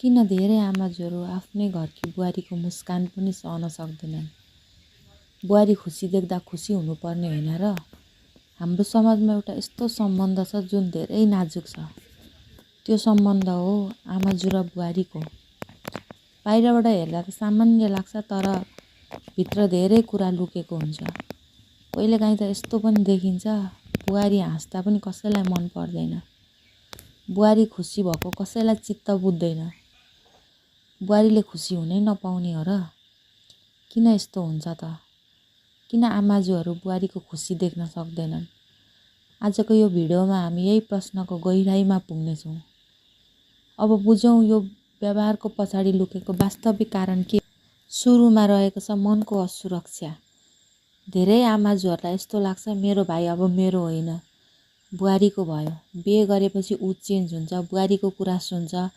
किन धेरै आमाजहरू आफ्नै घरकी बुहारीको मुस्कान पनि सहन सक्दैनन्। बुहारी खुसी देख्दा खुसी हुनुपर्ने होइन र? हाम्रो समाजमा एउटा यस्तो सम्बन्ध छ जुन धेरै नाजुक छ। त्यो सम्बन्ध हो आमाजु र बुहारीको। बाहिरबाट हेर्दा त सामान्य लाग्छ, तर भित्र धेरै कुरा लुकेको हुन्छ। कहिलेकाहीँ त यस्तो पनि देखिन्छ, बुहारी हाँस्दा पनि कसैलाई मन पर्दैन। बुहारी खुसी भएको कसैलाई चित्त बुझ्दैन। बुहारीले खुसी हुनै नपाउने हो र? किन यस्तो हुन्छ त? किन आमाजुहरू बुहारीको खुसी देख्न सक्दैनन्? आजको यो भिडियोमा हामी यही प्रश्नको गहिराइमा पुग्नेछौँ। अब बुझौँ यो व्यवहारको पछाडि लुकेको वास्तविक कारण के। सुरुमा रहेको छ मनको असुरक्षा। धेरै आमाजुहरूलाई यस्तो लाग्छ, मेरो भाइ अब मेरो होइन, बुहारीको भयो। बिहे गरेपछि ऊ चेन्ज हुन्छ, बुहारीको कुरा सुन्छ,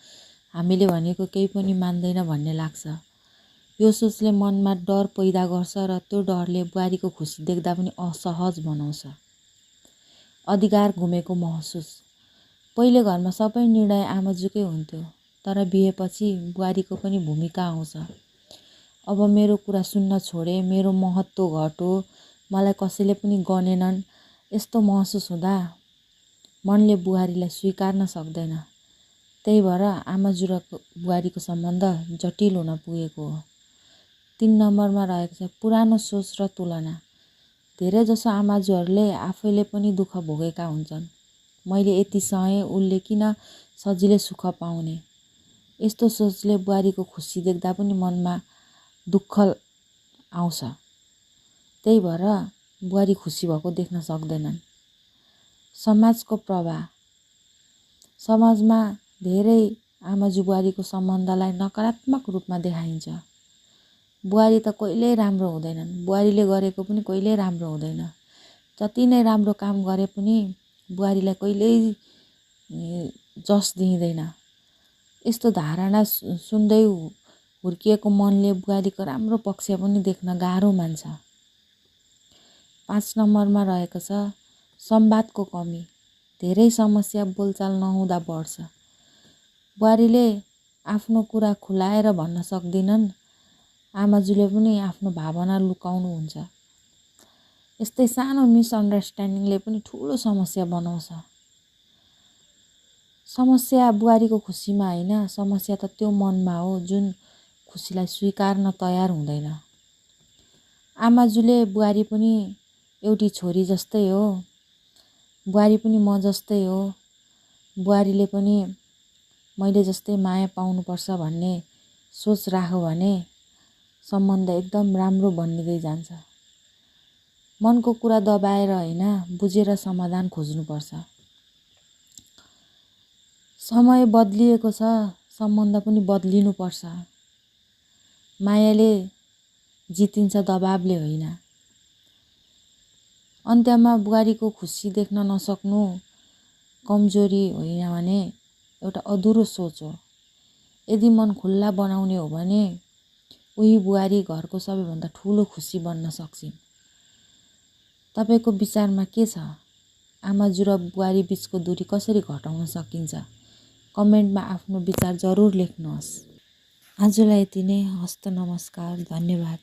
हामीले भनेको केही पनि मान्दैन भन्ने लाग्छ। यो सोचले मनमा डर पैदा गर्छ र त्यो डरले बुहारीको खुसी देख्दा पनि असहज बनाउँछ। अधिकार गुमेको महसुस। पहिले घरमा सबै निर्णय आमाजुकै हुन्थ्यो, तर बिहेपछि बुहारीको पनि भूमिका आउँछ। अब मेरो कुरा सुन्न छोडे, मेरो महत्त्व घट्यो, मलाई कसैले पनि गनेनन्, यस्तो महसुस हुँदा मनले बुहारीलाई स्वीकार्न सक्दैन। त्यही भएर आमाजु र बुहारीको सम्बन्ध जटिल हुन पुगेको हो। 3 नम्बरमा रहेको छ पुरानो सोच र तुलना। धेरैजसो आमाजुहरूले आफैले पनि दुःख भोगेका हुन्छन्। मैले यति सहे, उसले किन सजिलै सुख पाउने? यस्तो सोचले बुहारीको खुसी देख्दा पनि मनमा दुःख आउँछ। त्यही भएर बुहारी खुसी भएको देख्न सक्दैनन्। समाजको प्रभाव। समाजमा धेरै आमाजु बुहारीको सम्बन्धलाई नकारात्मक रूपमा देखाइन्छ। बुहारी त कहिल्यै राम्रो हुँदैनन्, बुहारीले गरेको पनि कहिल्यै राम्रो हुँदैन। जति नै राम्रो काम गरे पनि बुहारीलाई कहिल्यै जस दिइँदैन। यस्तो धारणा सुन्दै हुर्किएको मनले बुहारीको राम्रो पक्ष पनि देख्न गाह्रो मान्छ। 5 नम्बरमा रहेको छ संवादको कमी। धेरै समस्या बोलचाल नहुँदा बढ्छ। बुहारीले आफ्नो कुरा खुलाएर भन्न सक्दिनन्, आमाजुले पनि आफ्नो भावना लुकाउनुहुन्छ। यस्तै सानो मिसअन्डरस्ट्यान्डिङले पनि ठुलो समस्या बनाउँछ। समस्या बुहारीको खुसीमा होइन, समस्या त त्यो मनमा हो जुन खुसीलाई स्वीकार्न तयार हुँदैन। आमाजुले बुहारी पनि एउटी छोरी जस्तै हो, बुहारी पनि म जस्तै हो, बुहारीले पनि मैले जस्तै माया पाउनुपर्छ भन्ने सोच राख्यो भने सम्बन्ध एकदम राम्रो बनिँदै जान्छ। मनको कुरा दबाएर होइन, बुझेर समाधान खोज्नुपर्छ। समय बदलिएको छ, सम्बन्ध पनि बदलिनुपर्छ। मायाले जितिन्छ, दबाबले होइन। अन्त्यमा बुहारीको खुसी देख्न नसक्नु कमजोरी होइन भने एउटा अधुरो सोच हो। यदि मन खुल्ला बनाउने हो भने उही बुहारी घरको सबैभन्दा ठुलो खुसी बन्न सक्छिन्। तपाईँको विचारमा के छ? आमाजु र बुहारी बिचको दूरी कसरी घटाउन सकिन्छ? कमेन्टमा आफ्नो विचार जरुर लेख्नुहोस्। आजलाई यति नै। हस्त नमस्कार, धन्यवाद।